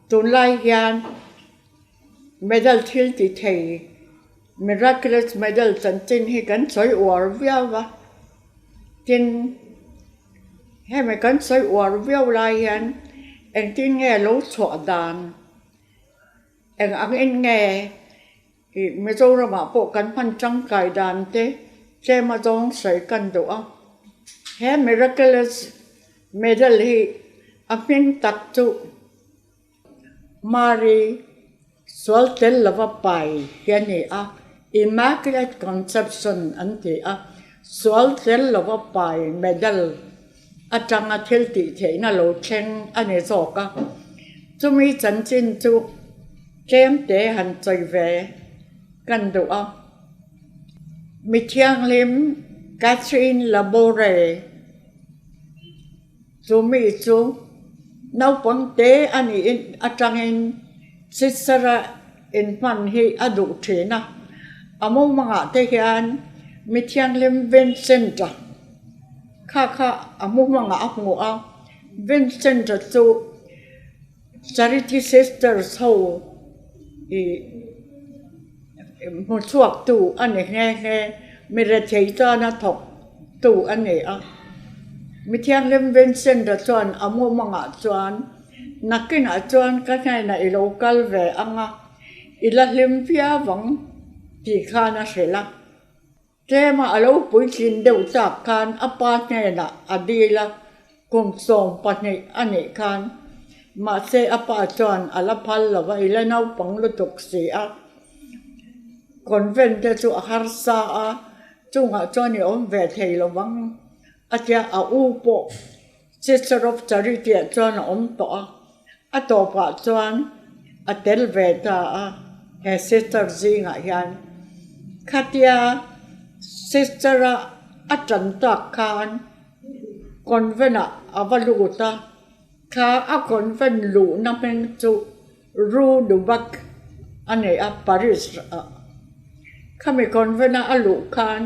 Tunlai hian medal thil ti thei miraculous medal chanchin hi kan sawi uar viau a, tin hemi kan sawi uar viau lai hian engtin nge lo chhuah dan eng ang in nge ih Mizoramah pawh kan hman tangkai dan te tlem a zawng sawi kan duh a, he miraculous medal hi a hming tak chu. Mari sual tel lova pai hi a ni a, Immaculate Conception an ti a, sual tel lova pai medal atanga thil tih theihna lo thleng a ni zawk a. Chumi chanchin chu tlem te han chawi ve kan duh a. Mi thianghlim Catherine Laboure. Chumi chu naupang te a nih atangin Sisera inhman hi a duh thin a, a mumangah te hian mi thianghlim Vincent-a kha kha a mumangah a hmu a, Vincent-a chu Charity Sisters ho ih hmuchhuaktu a ni nghe nghe, mi rethei tana thawktu a ni a. Mi thianghlim Vincent-a chuan a mumangah chuan, Nakinah chuan ka hnenah i lo kal ve ang a, i la hlim viau ang tih khan a hrilh a. Tlema a lo puitlin deuh chak khan a pa hnenah a dil a, kum 12 a nih khan. Mahse a pa chuan a la phal lo va, i la naupang lutuk si a. Convent te chu a harsa a, chungah chuan i awm ve thei lo vang a tia, a u pawh Sister of Charity ah chuan a awm tawh a, a tawpah chuan a tel ve ta a, he sister zingah hian khatia sister a a tan tak khan convent ah a va lut a, kha a convent luhna hming chu Rue du Bac a ni a, Paris ah. Khami convent a a luh khan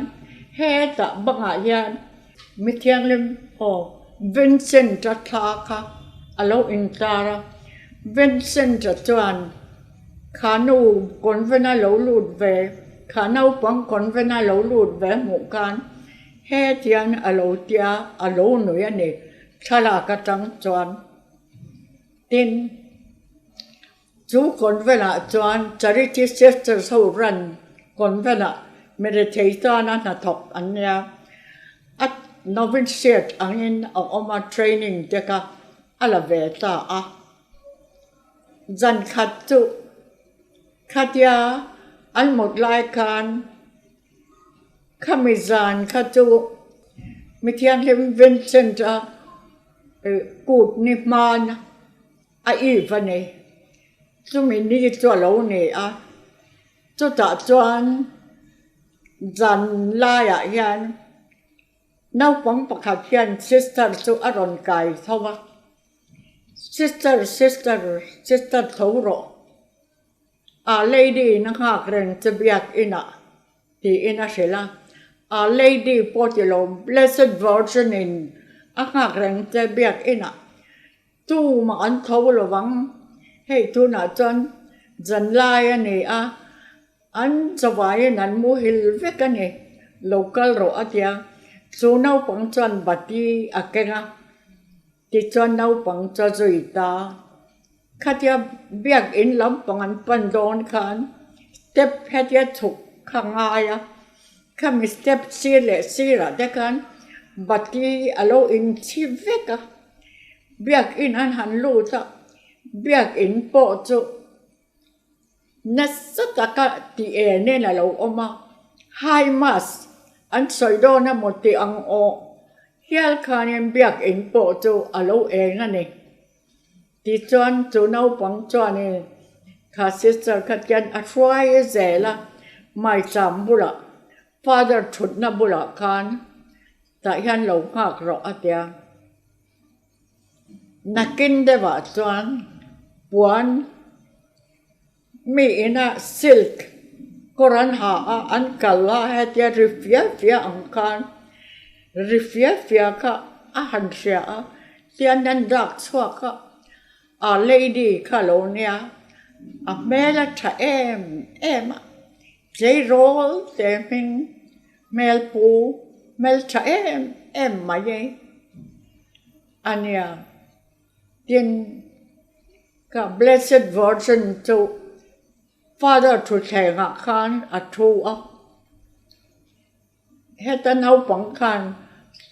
hetah bangah hian Mi thianghlim aw Vincent-a thla kha a lo intar a, Vincent-a chuan kha nu convent-a lo lut ve, kha naupang convent-a lo lut ve hmuh khan hetiang a lo tia a lo nui a ni thlalak atang chuan. Tin, Chu convent-ah chuan Charity Sisters ho ran convent-ah mi rethei tana hnathawk an nia. A novitiate angin a awm a, training te kha a la ve ta a. Zan khat chu khatia an mut lai khan khami zan kha chu mi thianghlim Vincent-a kut ni hman A ip a ni. Chumi ni chu a lo ni a, chutah chuan zan laiah hian naupang pakhat hian sister chu a rawn kai tho a, Sister, sister, sister tho rawh. A lady in a nghak reng che biak inah tiin a hrilh a, A lady pawh ti lo Blessed Virgin in a nghak reng che biak inah. Tumah an tho lo vang. Hei tunah chuan zanlai a ni a, an chawaiin an muhil vek a ni. Lo kal rawh a tia. Chu naupang chuan bati a keng a, tichuan naupang chu a zui ta. Khatia biakin lampang an pan dawn khan step hetia chhuk kha ngai a, khami step sir leh sirah te khan bati a lo inchhi vek a. Biakin an han lut a, biakin pawh chu nasa taka tih enin a lo awm a, high mass an sawi dawn emaw tih ang awh hial khanin biakin pawh chu a lo eng a ni. Tichuan chu naupang chuanin kha sister kha tian a hruai zel a, maicham bulah father thutna bulah khan tah hian lo nghak rawh a tia. Nakin deuhah chuan puan mi ina silk kawr an ha a, an kal a, hetia ri fia fia ang khan ri fia fia kha a han hria a, tian an dak chhuak a. Our Lady kha lo nia, a hmel a tha em em a, tleirawl te hming hmel pu hmel tha em em mai e a nia. Tin, ka Blessed Virgin chu Father thutthlengah khan a thu a. Heta naupang khan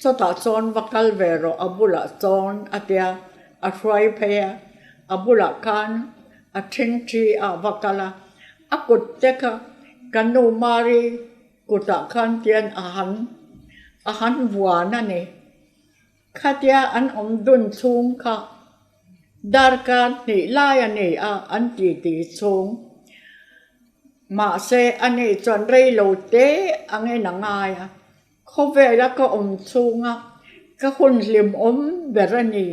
chawtah chuan va kal ve rawh a bulah chuan a tia, a hruai phei a, a bulah khan a thingthi a va kal a, a kut te kha ka nu Mari kutah khan tian a han a han vuan a ni. Khatia an awm dun chhung kha darkar hnih lai a ni a an titi chhung. Mahse a ni chuan rei lo te angin a ngai a, khawvela ka awm chhunga ka hun hlim awm ber a ni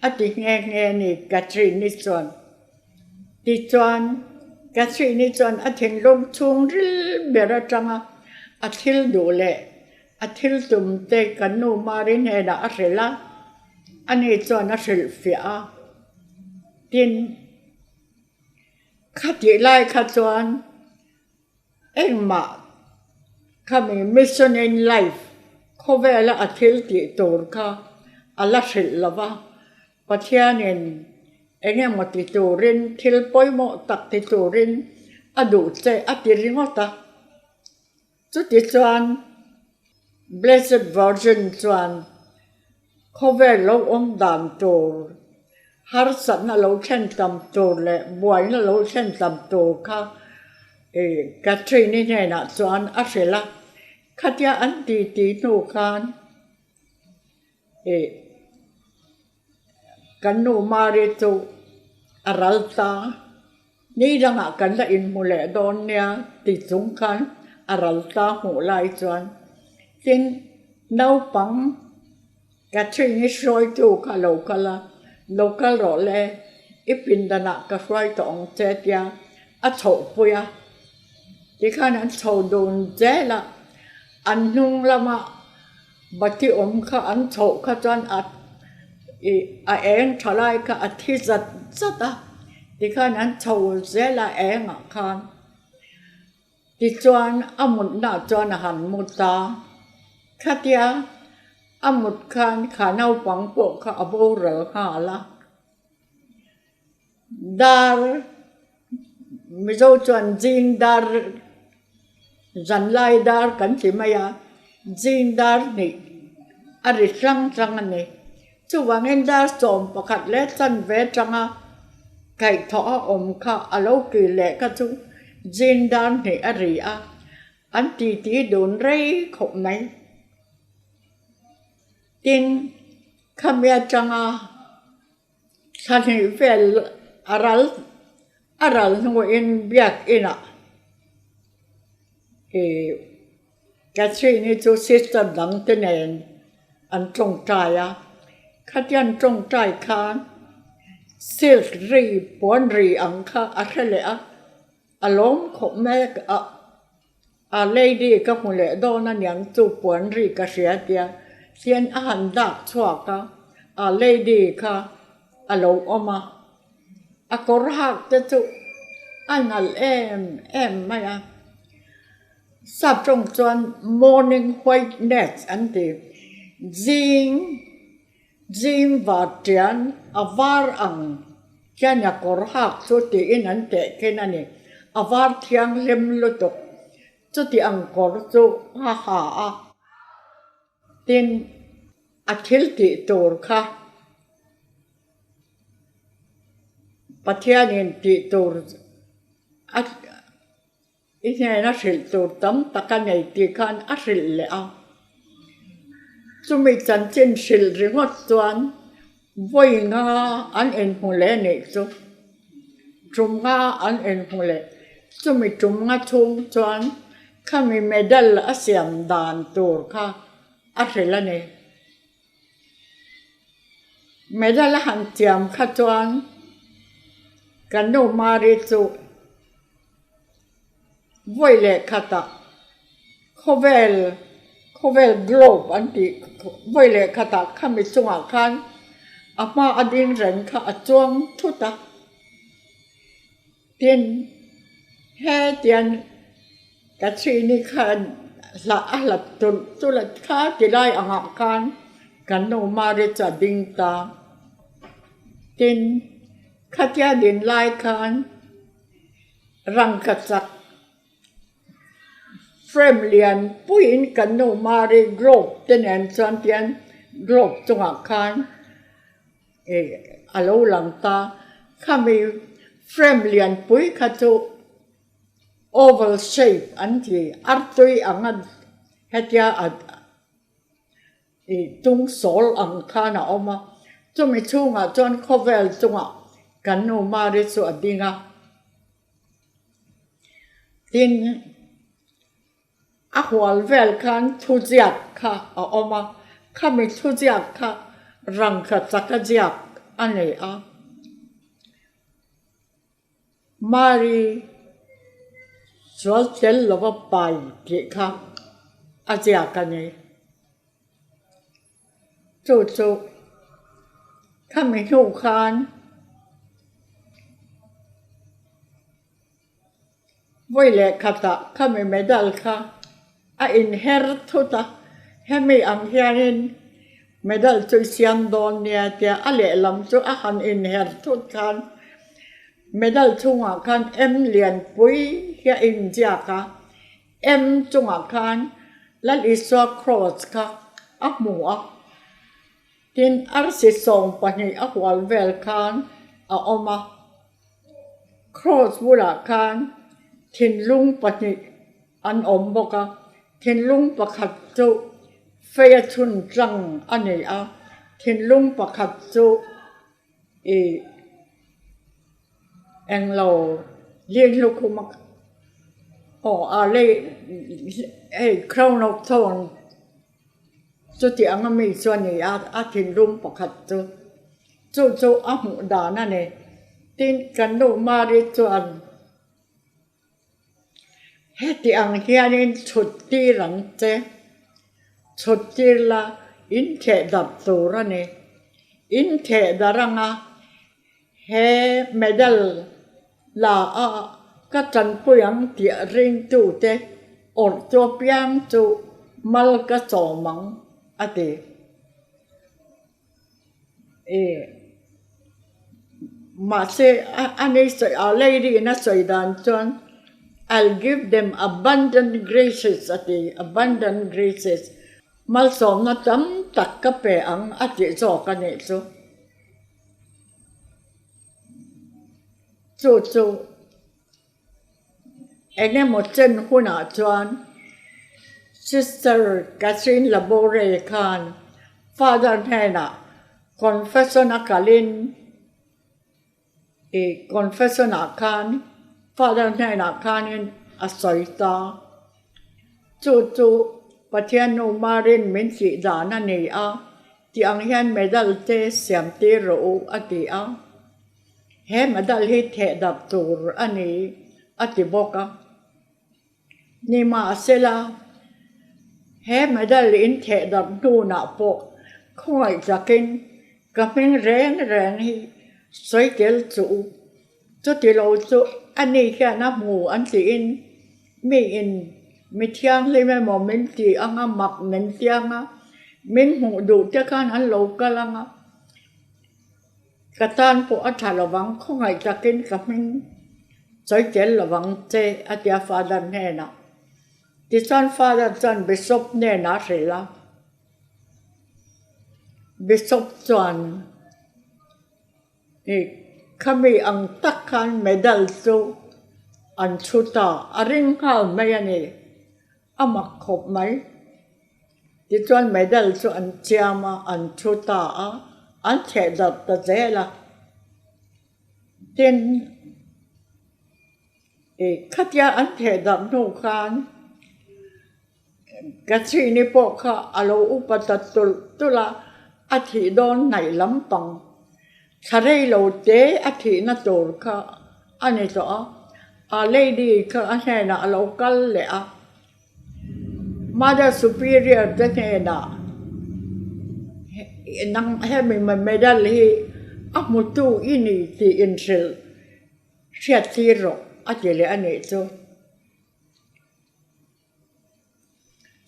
a ti nghe nghe a ni Catherine-i chuan. Tichuan Catherine-i chuan a thinlung chhungril ber atanga a thil duh leh A thil tum te kan nu Mari hnenah a hrilh a, ani chuan a hrilh fiah a. Tin, khatih lai kha chuan engmah khami Mission in Life khawvela a thil tih tur kha a la hrilh lo va, Pathianin eng emaw ti turin thil pawimawh tak ti turin a duh che a ti ringawt a. Chutichuan, Blessed Virgin chuan khawvel lo awm dan tur, harsatna lo thlen tam tur leh buaina lo thlen tam tur kha Catherine-i hnenah chuan a hrilh a. Khatia an titi hnu khan Kan nu Mari chu a ral ta, ni dangah kan la inhmu leh dawn nia ti chung khan a ral ta hmuh lai chuan tin naupang Catherine-i hruaitu kha lo kal a, lo kal rawh le, i pindanah ka hruai tawh ang che tia a chhohpui a, tikhan an chho dun zel a, an hnung lamah Bati awm kha an chhoh kha chuan a ih a eng tha lai kha a thi zat zat a, tikhan an chho zel a engah khan tichuan a mutnaah chuan a han mu ta. Khatia a mut khan kha naupang pawh kha a boral nghal a. Dar Mizo chuan zing dar zanlai dar kan ti mai a, zing dar hnih a ri hrang hrang a ni. Chuvangin dar 11 leh chanve atanga kaihthawh a awm kha a lo kir leh kha chu zing dar hnih a ri a, an titi dun rei khawp mai. Tin, khami atanga. Thla hnih vel a ral a ral hnuin biakinah ih Catherine-i chu sister dang te nen an tawngtai a, khatia an tawngtai khan silk ri puan ri ang kha a hre leh a, a lawm khawp mai a. A lady ka hmu leh dawn a niang chu puan ri ka hria tia hian a han dak chhuak a, a lady kha a lo awm a, a kawr hak te chu a nalh em em mai a, sap tawng chuan morning whiteness an ti, zing zing var tian a var ang Khian a kawr hak chu tiin an teh khin a ni. A var thianghlim lutuk. Chuti ang kawr chu a ha a. Tin, a thil tih tur kha Pathianin tih tur a I hnena hrilh tur tam tak a nei tih khan a hrilh leh a. Chumi chanchin hrilh ringawt chuan vawi nga an inhmu leh nih chu. Tum nga an inhmu leh. Chumi tum nga chhung chuan khami medal a siam dan tur kha a hrilh a ni. Medal a han siam kha chuan kan nu Mari chu Vawi leh khatah khawvel khawvel globe an tih vawi leh khatah khami chungah khan. A hma a ding reng kha a chuang thut a. Tin, hetiang ka chhini khan hla a hlat tulh tulh a, kha ti lai angah khan kan nu Mari chu a ding ta. Tin, khatia din lai khan rangkachak frame lian puiin kan nu Mari globe te nen chuan tian globe chungah khan Ih a lo lang ta. Khami frame lianpui kha chu oval shape an ti, artui ang a hetia a ih tung sawl ang khan a awm a, chumi chhungah chuan khawvel chungah kan nu Mari chu a ding a. Tin. A hual vel khan thuziak kha a awm a, khami thuziak kha rangkha chaka ziak a ni a. Mari sual tel lova pai tih kha a ziak a ni. Chu chu khami hnu khan. Vawi leh khatah khami medal kha a inher thut a, hemi ang hianin medal chu i siam dawn nia tia a lehlam chu a han inher thut khan medal chhungah khan M lianpui hi a inziak a, M chungah khan Lal Isua Cross kha a hmu a, tin arsi 12 a hual vel khan a awm a. Cross bulah khan thinlung pahnih an awm bawk a, thinlung pakhat chu fei a chhun tlang a ni a, thinlung pakhat chu ih englo hlinhlukhum a aw a lei hei crown of thorn chuti anga mi chu a ni a, a thinlung pakhat chu. Chu chu a hmuh dan a ni. Tin, kan nu Mari chuan heti ang hianin chhut tir ang che, chhut tir la in theh darh tur a ni. In theh darh anga he medal la a ka tanpui ang tih ringtute awrh chu apiang chu mal ka chawm ang a ti. Mahse a ni sawi a lady in a sawi dan chuan I'll give them abundant graces a ti abundant graces malsawmna tam tak ka pe ang a tih zawk a nih chu. Chu chu. Engemaw chen hunah chuan Sister Catherine Labore khan Father hnenah confession a kalin ih confession ah khan Father hnenah khanin a sawi ta. Chu chu Pathian nu Marin min tih dan a ni a, tih ang hian medal te siam tir rawh u a ti a. He medal hi theh darh tur a ni, a ti bawk a. Nimahsela, he medal in theh darh hnunah pawh khawngaih takin ka hming reng reng hi sawi tel chuh u. Chuti lo chu a ni hian a hmu an tiin miin mi thianghlim emaw min ti anga mak min ti anga min hmuh duh te khan an lo kal anga. Ka tan pawh a tha lovang, khawngaih takin ka hming sawi tel lovang che a ti a Father hnenah. Tichuan Father chuan Bishop hnenah a hrilh a, Bishop chuan ih khami ang tak khan medal chu an chhu ta, a ring nghal mai a ni. A mak khawp mai. Tichuan medal chu an chiam a, an thu ta a, an theh darh ta zel a. Tin, ih khatia an theh darh hnu khan Catherine-i pawh kha a lo upa ta tulh tulh a, a thih dawn hnaih lampang. Thla rei lo te a thihna tur kha a ni tawh a, a lady kha a hnenah a lo kal leh a. Mother Superior te hnenah. Nang hemi medal hi a hmutu i ni tih inhrilh hriattir rawh a ti leh a nih chu.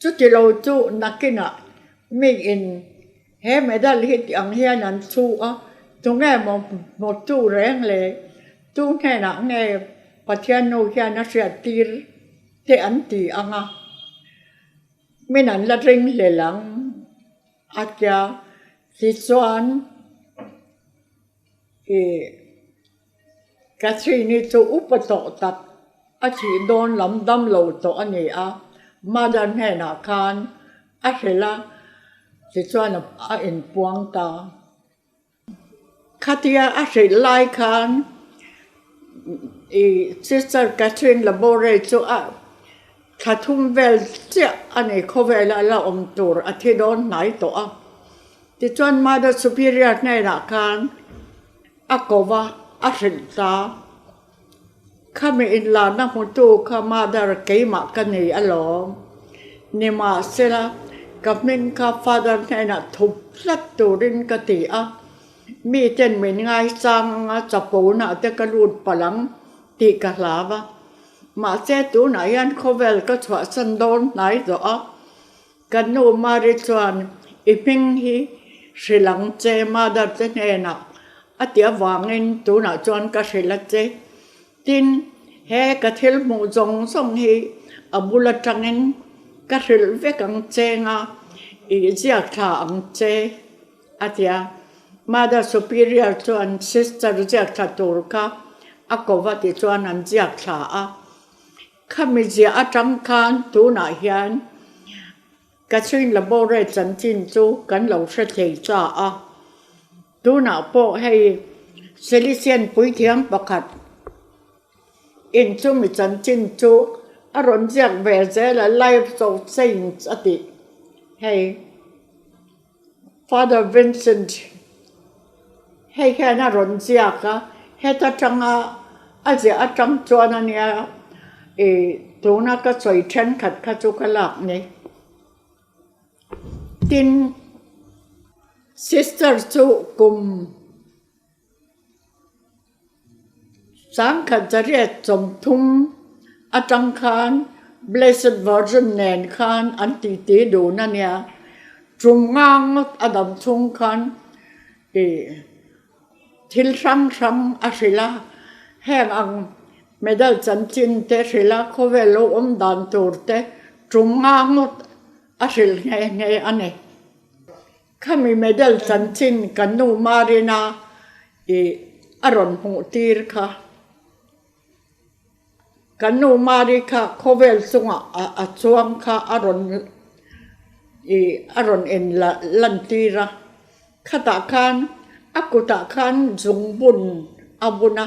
Chuti lo chu nakinah mi in he medal hi ti ang hian an chhu a, tunge maw hmutu reng le tu hnenah nge Pathian nu hian a hriattir te an ti ang a, min an la ring hlel ang a tia tichuan ih Catherine-i chu upa tawh tak a thih dawn lam dam lo tawh a ni a, Mother hnenah khan a hrilh a, tichuan a inpuang ta. Khatia a hrilh lai khan ih Sister Catherine Labore chu a thla thum vel chiah a ni khawvela la awm tur a thi dawn hnai tawh a. Tichuan Mother Superior hnenah khan a ko va, a hrilh ta. Khami inlarna hmutu kha Mother keimah ka ni alawm. Nimahsela, ka hming kha Father hnenah thup tlat turin ka ti a, miten min ngaisang anga chaponah te ka lut palh ang tih ka hlau a. Mahse tunah hian khawvel ka chhuahsan dawn hnai zawh a, Ka nu Mari chuan i hming hi hrilh ang che Mother te hnenah a ti avangin tunah chuan ka hrilh a che. Tin, he ka thil hmuh zawng zawng hi a bul atangin ka hrilh vek ang che nga i ziak thla ang che a ti a. Mother Superior chuan Sister ziak thla tur kha a ko va ti chuan an ziak thla a. Khami ziah atang khan tunah hian Catherine Labore chanchin chu kan lo hre thei ta a. Tunah pawh hei Salesian puithiam pakhat in chumi chanchin chu a rawn ziak ve zel a, Lives of Saints a tih hei. Father Vincent hei hian a rawn ziak a, heta tanga a ziah atang chuan a nia ih tuna ka sawi thenkhat kha chu ka lak ni. Tin, Sister chu kum Sangkhat zariat chawmthum atang khan Blessed Virgin nen khan an titi dun a nia. Tum nga ngawt a dam chhung khan ih thil hrang hrang a hrilh a, heng ang medal chanchin te hrilh a, khawvel lo awm dan tur te tum nga ngawt a hrilh nghe nghe a ni. Khami medal chanchin kan nu Marina i a rawn hmuh tir kha. Kan nu Mari kha khawvel chungah a chuang kha a rawn i a rawn in lan tir a. Khatah khan a kutah khan zungbun a bun a.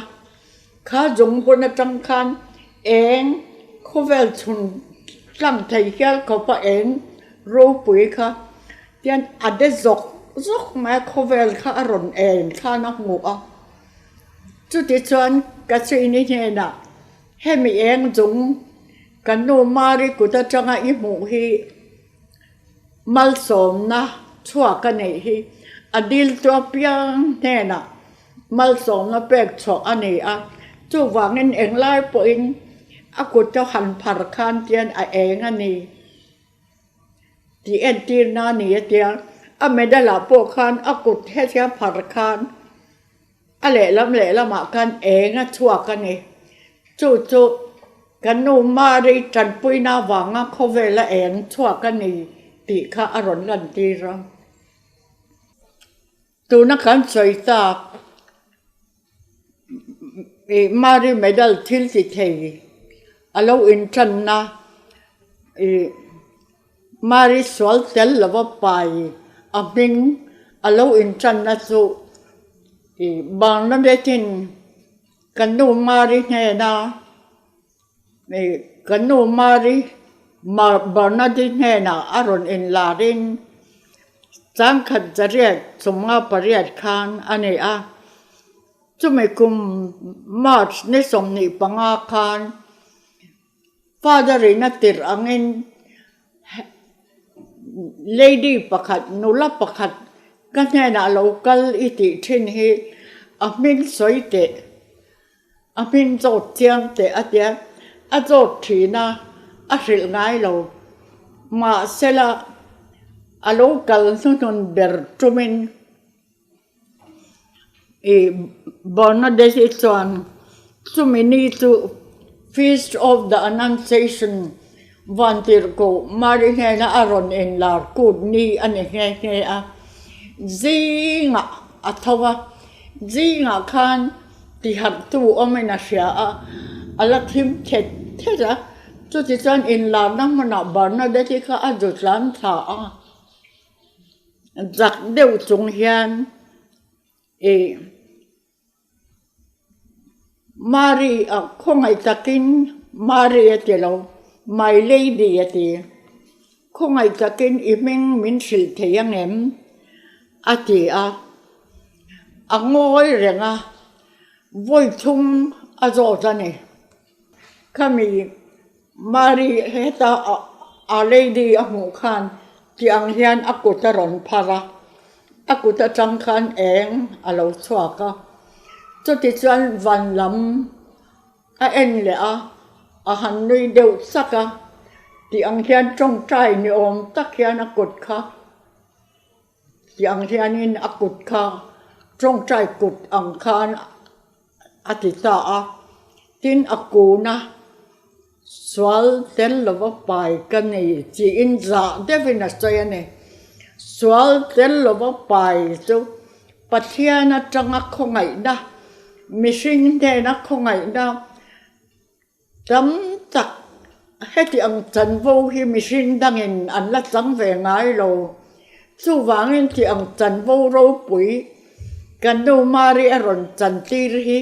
Kha zungbun atang khan eng khawvel chhun tlang thei hial khawpa eng ropui kha Tian a de zawk zawk mai a, khawvel kha a rawn en khan a hmu a. Chutichuan ka chini hnenah, Hemi eng chung kan nu Mari kut atanga i hmuh hi malsawmna chhuak a neih hi a dil chu apiang hnenah malsawmna pek chhuah a ni a. Chuvangin englai pawhin a kut a han phar khan tian a eng a ni. Tih entirna a ni a tia, a medal ah pawh khan a kut hetia phar khan a lehlam lehlamah khan eng a chhuak a ni. Chu chu kan nu Mari tanpuina avanga khawvela eng chhuak a ni tih kha a rawn lantir a. Tuna kan sawi tak ih Mari medal thil ti thei a lo intanna ih Mari sual tel lova pai a hming a lo intanna chu ih Bangladesh-in kan nu Mari hnena ih kan nu Mari Bernadette hnenah a rawn inlarin changkhat zariat chunga pariat khan a ni a. Chumi kum March ni 25 khan Father in a tirh angin Lady pakhat, nula pakhat. Ka hnenah lo kal i tih thin hi a hming sawi teh, a hming zawt chiang teh a tia, a zawt thin a, a hrilh ngai lo. Mahsela a lo kal hnuhnun ber tumin I Bernadette chuan chumi ni chu Feast of the Annunciation Vantirhkoh Mary hnena a rawn inlar kut ni a ni nghe nghe a. Zingah a tho a, zingah khan tiharhtu awmin a hria a, a la thim thet thet a. Chutichuan inlarna hmunah Bernadette kha a zu tlan thla a. Zak deuh chung hian ih Mari a khawngaih takin Mari a ti lo, My Lady a ti. Khawngaih takin i hming min hrilh thei ang em? a ti a. A ngawi reng a, vawi thum a zawt a ni. Khami Mari heta a lady a hmuh khan ti ang hian a kut a rawn phar a, a kut atang khan eng a lo chhuak a, chutichuan van lam a en leh a, a han nui deuh sak a, ti ang hian tawngtai ni awm tak hian a kut kha ti ang hianin a kut kha tawngtai kut ang khan A ti ta a, tin a kun a, sual tel lova pai ka nei tiin zah deuhin a sawi a ni. Sual tel lova pai chu Pathian atanga khawngaihna, mihring hnena khawngaihna tam tak heti ang chanvo hi mihring dangin an la chang ve ngai lo. Chuvangin ti ang chanvo ropui kan nu Mari a rawn chantir hi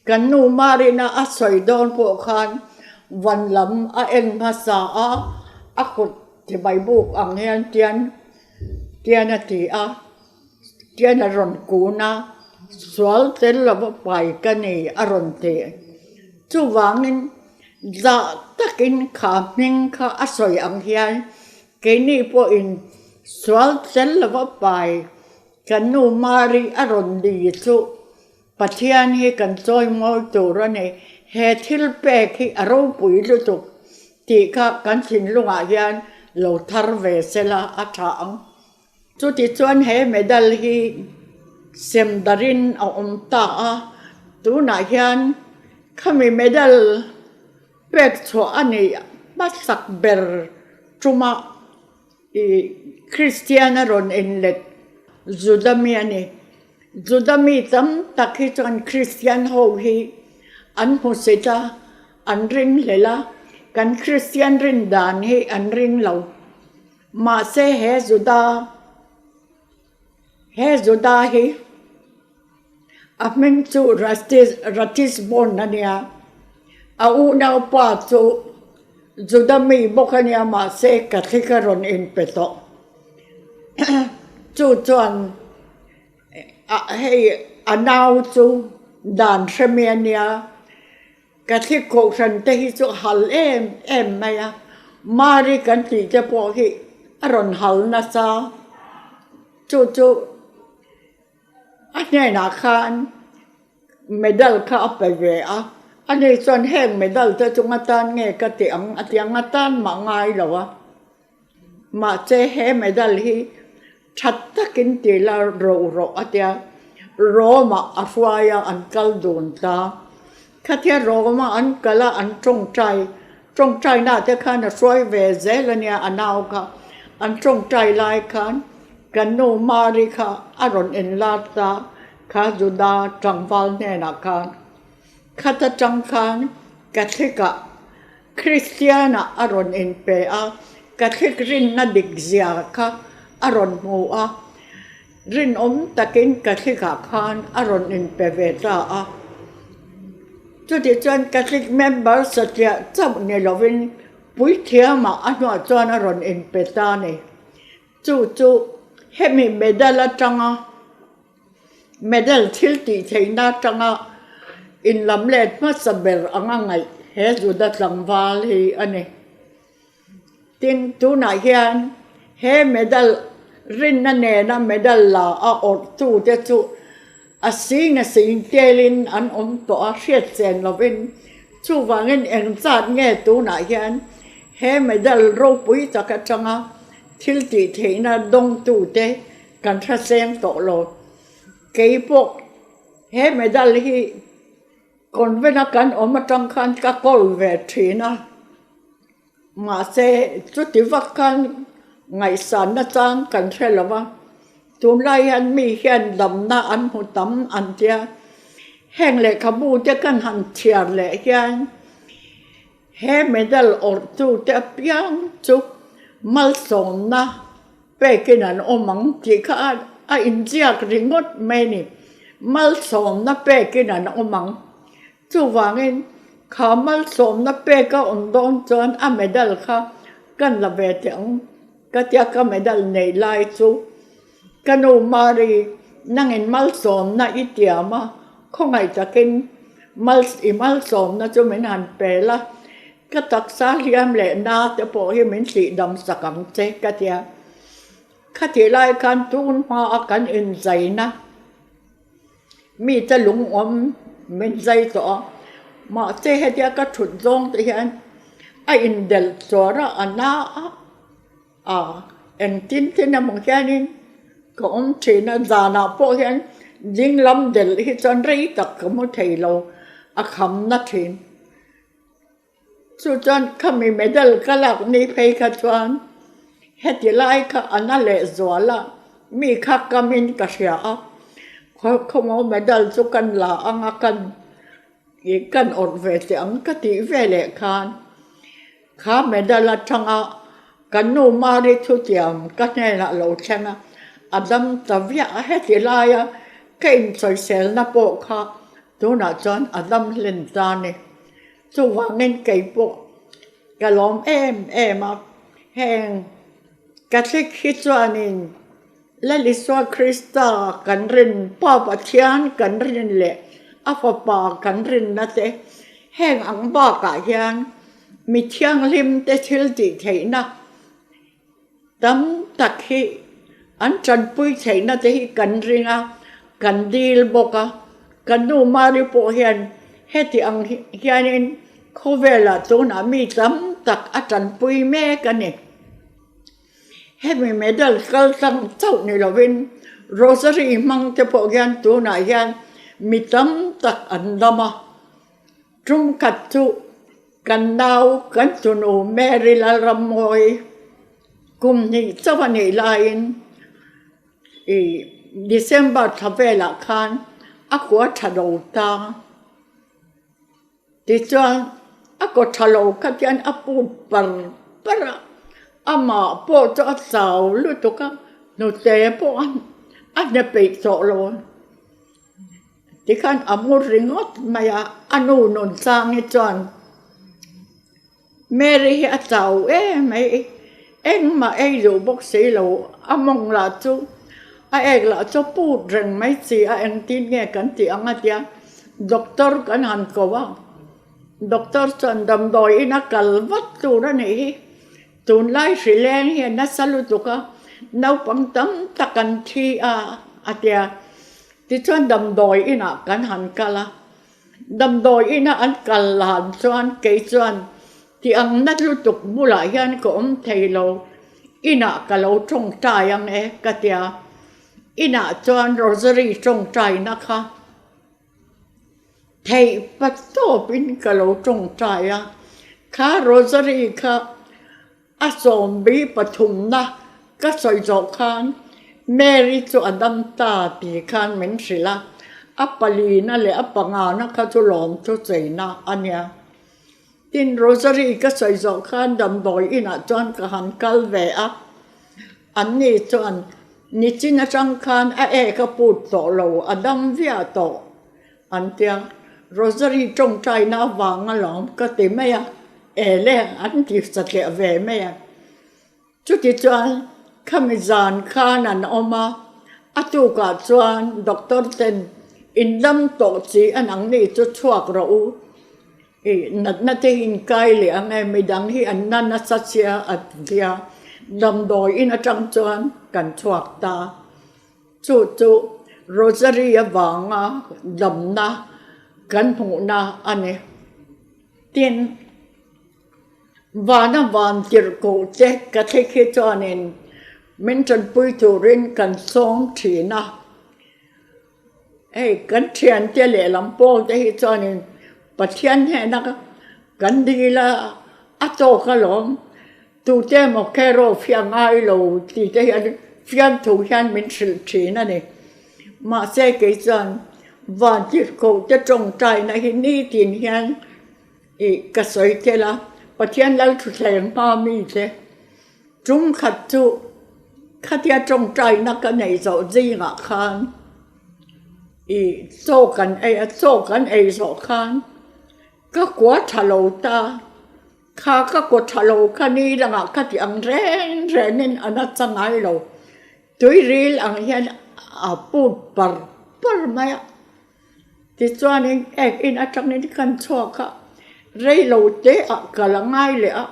kan nu Marina a sawi dawn pawh khan van lam a en hmasa a, a kut tibai buk ang hian tian tian a ti a. Tian a rawn kun a, sual tel lova pai ka ni a rawn ti. Chuvangin zah takin kha hming kha a sawi ang hian keini pawhin sual tel lova pai kan nu Mari a rawn ni chu Pathian hi kan chawi mawi tur a ni. He thil pek hi a ropui lutuk tih kha kan thinlungah hian lo thar ve sela a tha ang. Chutichuan he medal hi sem darin a awm ta a, tunah hian khami medal pek chhuah a nih hmasak ber tuma ih Kristian a rawn inlet Juda mi a ni. Juda mi tam tak hi chuan Kristian ho hi an hmusit a, an ringhlel a, kan Kristian rin dan hi an ring lo. Mahse he Juda, he Juda hi a hming chu Ratisbon a nia, a unaupa chu Juda mi bawk a nia mahse Catholic a rawn inpe tawh. Chu chuan hei a nau chu dan hremi a nia. Catholic kohhran te hi chu hal em em mai a, Mari kan tih te pawh hi a rawn hal nasa. Chu chu a hnenah khan medal kha a pe ve a, ani chuan heng medal te chu nga tan nge ka ti ang a ti a, nga tan mah ngai lo a. Mahse he medal hi that takin ti la ro rawh a tia, Rome ah a hruai a an kal dun ta. Khatia Rome a an kal a an tawngtai, tawngtaina te khan a hruai ve zel a nia a nau kha, an tawngtai lai khan kan nu Mari kha a rawn inlar ta kha Juda tlangval hnenah khan. Khata tang khan Catholic ah Kristianah a rawn inpe a, Catholic rinna dik zia kha a rawn hmu a, rinawm takin Catholic ah khan a rawn inpe ve ta a. Chutichuan Catholic member satliah chauh ni lovin puithiamah a hnuah chuan a rawn inpe ta a ni. Chu chu hemi medal atanga Medal thil tih theihna atanga inlam let hmasa ber anga ngaih he Juda tlangval hi a ni. Tin, tunah hian he medal Rinna nena medal la a awrhtute chu a sing a sing telin an awm tawh a, hriat chen lovin. Chuvangin engzat nge tunah hian he medal ropui tak atanga thil tih theihna dawngtute kan hre seng tawh lo. Kei pawh he medal hi convent a kan awm atang khan ka kawl ve thin a. Mahse, chuti vak khan ngaihsanna chang kan hre lo va, tunlai hian mi hian damna an hmu tam an tia. Heng lehkhabu te kan han chhiar leh hian he medal awrhtute apiang chu malsawmna pekin an awm ang tih kha a inziak ringawt mai a ni. Malsawmna pekin an awm ang. Chuvangin, kha malsawmna pek a awm dawn chuan a medal kha kan la ve teh ang ka tia ka medal nei lai chu ka nu Mari nangin malsawmna i tiam a, khawngaih takin i malsawmna chu min han pe la, ka taksa hliam leh na te pawh hi min tihdam sak ang che ka tia. Khatih lai khan tun hmaa kan inzaina. Mite lungawm min zai tawh a, mahse hetia ka thut zawng te hian a indelh chuar a, a na a, a engtin tin emaw hianin ka awm thin a, zanah pawh hian ding lam delh hi chuan rei tak ka hmu thei lo, a kham na thin. Chu chuan khami medal ka lak ni phei kha chuan heti lai kha a na leh zual a, mi kha kamin ka hria a, khawmaw medal chu kan la ang a kan ih kan awrh ve teh ang ka tih ve leh khan kha medal atanga kan nu Mari thutiam ka hnenah lo thleng a, a dam ta viah a heti laia ka insawiselna pawh kha tunah chuan a dam hlen ta a ni. Chuvangin kei pawh ka lawm em em a, heng Catholic hi chuanin Lal Isua Krista kan rin, Pa Pathian kan rin leh a Fapa kan rinna te heng ang bakah hian mi thianghlim te thil tih theihna tam tak hi an tanpui theihna te hi kan ring a, kan dil bawk a, kan nu Mari pawh hian heti ang hianin khawvelah tunah mi tam tak a tanpui mek a ni. Hemi medal kal tlang chauh ni lovin Rosary hmang te pawh hian tunah hian mi tam tak an dam a, tum khat chu Kan nau kan tunu Mary Lalrammawi kum hnih chauh a nih laiin i December thla velah khan a kua tha lo ta. Tichuan a kaw tha lo kha chuan a put par par a, amah pawh chu a chau lutuk a, hnute pawh a hne peih tawh lo. Tikhan a mu ringawt mai a, a nu nun chang hi chuan Mary hi a chau em mai, engmah ei duh bawk si lo, a mawng lah chu a ek lah chu put reng mai si a, engtin nge kan tih ang a tia, doctor kan han ko a, doctor chuan damdawi in a kal vat tur a nih hi, tunlai hri leng hi a nasa lutuk a, naupang tam tak an thi a a tia. Tichuan damdawi inah kan han kal a, damdawi ina an kal lan chuan kei chuan ti ang na lutuk bulah hian ka awm thei lo, inah ka lo tawngtai ang e ka tia, inah chuan rosary tawngtaina kha theih patawpin ka lo tawngtai a, kha rosary kha A sawmbi pathumna ka sawi zawh khan Mary chu a dam ta tih khan min hrilh a, a palina leh a pangana kha chu lawm chu cheina a nia. Tin, Rosary ka sawi zawh khan damdawi inah chuan ka han kal ve a, anni chuan nichin atang khan a ek a put tawh lo, a dam viah tawh. An tia, Rosary tawngtaina avang alawm ka ti mai a, ele an ti satliah ve mai a. Chuti chuan khami zan khan an awm a, a tukah chuan doctor ten in dam tawh chi an ang ni chu chhuak rawh u, ih natna te hi in kai leh ang e, midang hi an na nasa sia a tia. Damdawi in atang chuan kan chhuak ta. Chu chu Rosary avanga damna kan hmuhna a ni. Tin, vana van tirhkoh che ka thlek hi chuanin min tanpui turin kan sawm thin a. Hei kan thiante lehlam pawl te hi chuanin Pathian hnena kan dil a, a tawk alawm tute emaw care of hi a ngai lo tih te hian fiamthu hian min hrilh thin a ni. Mahse kei chuan vantirhkoh te tawngtaina hi nitin hian ih ka sawi tel a, Pathian Lalthutthleng hma mite Tum khat chu khatia tawngtaina ka neih zawh zingah khan ih chaw kan ei a, chaw kan ei zawh khan ka kua tha lo ta, kha ka kua tha lo kha ni langah ka ti ang reng rengin a nasa ngai lo, tuiril ang hian a put par par mai a. Tichuanin ek in atangin kan chhuak a, rei lo te ah ka la ngai leh a,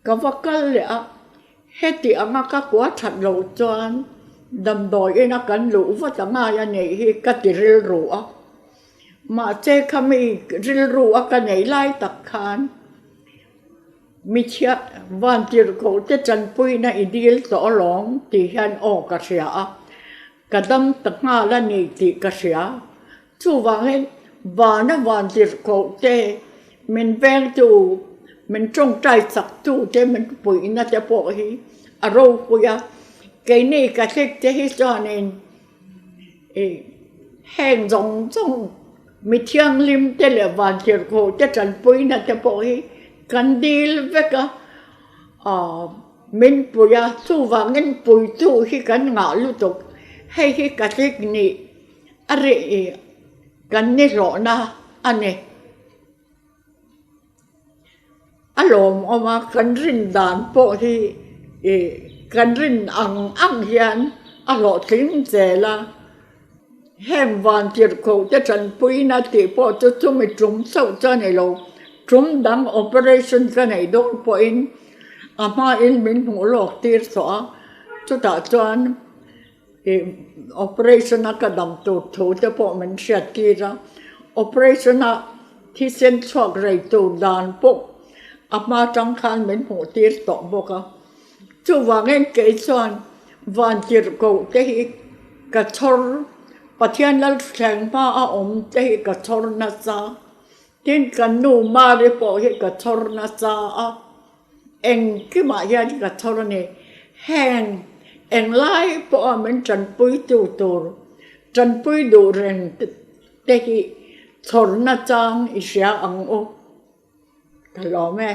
ka va kal leh a, heti anga ka kua that loh chuan damdawi ina kan luh vat a ngai a nih hi ka ti rilru a, mahse khami rilru a ka nei lai tak khan Michhiah vantirhkoh te tanpuina i dil tawh alawm tih hian aw ka hria a, ka dam ta nghal a ni tih ka hria. Chuvangin vana vantirhkoh te min vengtu, min tawngtai chaktu te min puihna te pawh hi a ropui a, keini Catholic te hi chuanin I heng zawng zawng mi thianghlim te leh vantirhkoh te tanpuina te pawh hi kan dil vek a, aw min pui a, chuvangin puitu hi kan ngah lutuk, hei hi Catholic nih a rih kan ni hlawhna a ni. A lawmawm a, kan rin dan pawh hi ih kan rin ang ang hian a hlawhtling zel a, heng vantirhkoh te tanpuina tih pawh chu chumi tum chauh chu a ni lo, tum dang operation ka neih dawn pawhin a hmain min hmuh lawk tir tawh a, chutah chuan ih operation a ka dam tur thu te pawh min hriat tir a, operation a thisen chhuak rei tur dan pawh a hma tang khan min hmuh tir tawh bawk a, chuvangin kei chuan vantirhkoh te hi ka chhawr Pathian Lalthleng hma a awm te hi ka chhawr nasa, tin kan nu Mari pawh hi ka chhawr nasa a. Engkimah hian ka chhawr a ni. Heng englai pawha min tanpuitu tur, tanpui duh reng te hi chhawrna chang i hria ang u. Ka lawm e.